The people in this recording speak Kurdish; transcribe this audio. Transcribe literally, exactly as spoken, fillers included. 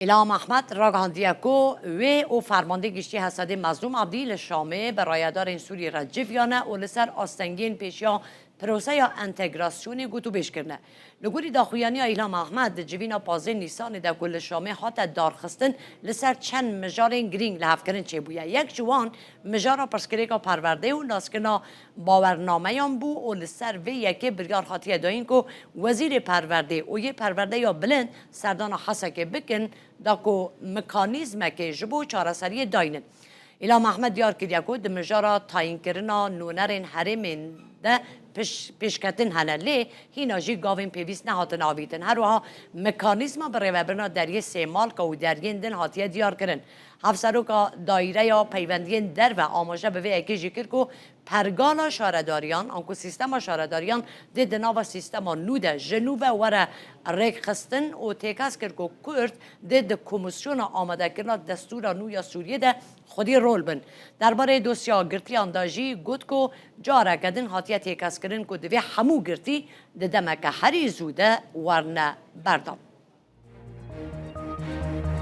Îlham Ehmed ragihandiye ku wê û Fermandê Giştî Hesedê Mezlûm Ebdî li Şamê bi rayedarên Sûrî re civiyane û li ser astengiyên pêşiya proseya entegrasyonê gotûbêj kirine. Li gorî daxuyaniya Îlham Ehmed, di civîna pazdeh Nîsanê de ku li Şamê hate darxistin, li ser çend mijarên girîng lihevkirin çêbûye. Yek ji wan mijara pirsgirêka perwerdeyê û naskirina bawernameyan bû û li ser vê yekê biryar hatiye dayîn ku Wezîrê Perwerdê û yê Perwerdeya Bilind serdana Hesekê bikin, da ku mekanîzmekê ji bo çareseriyê daynin. Îlham Ehmed diyar kiriye ku di mijara tayînkirina nûnerên herêmên de piş-, pêşketin hene, lê hîna jî gavên pêwîst nehatin avîtin. Her wiha mekanîzma bi rêvebirina deriyê Sêmalka û deriyên din hatiye diyarkirin. Hevseroka Dayîreya Peywendiyên Derve amaje bi vê yekê jî kir ku pergala şaredariyan, anku sîstema şaredariyan dê di nava sîstema nû de ji nû ve were rêkxistin û têkez kir ku Kurd dê di Komîsyona Amadekirina Destûra Nû ya Sûriyê de xwedî rol bin. Derbarê dosya girtiyan de jî got ku careke din hatiye têkezkirin ku divê hemû girtî di demeke herî zû de werne berdan.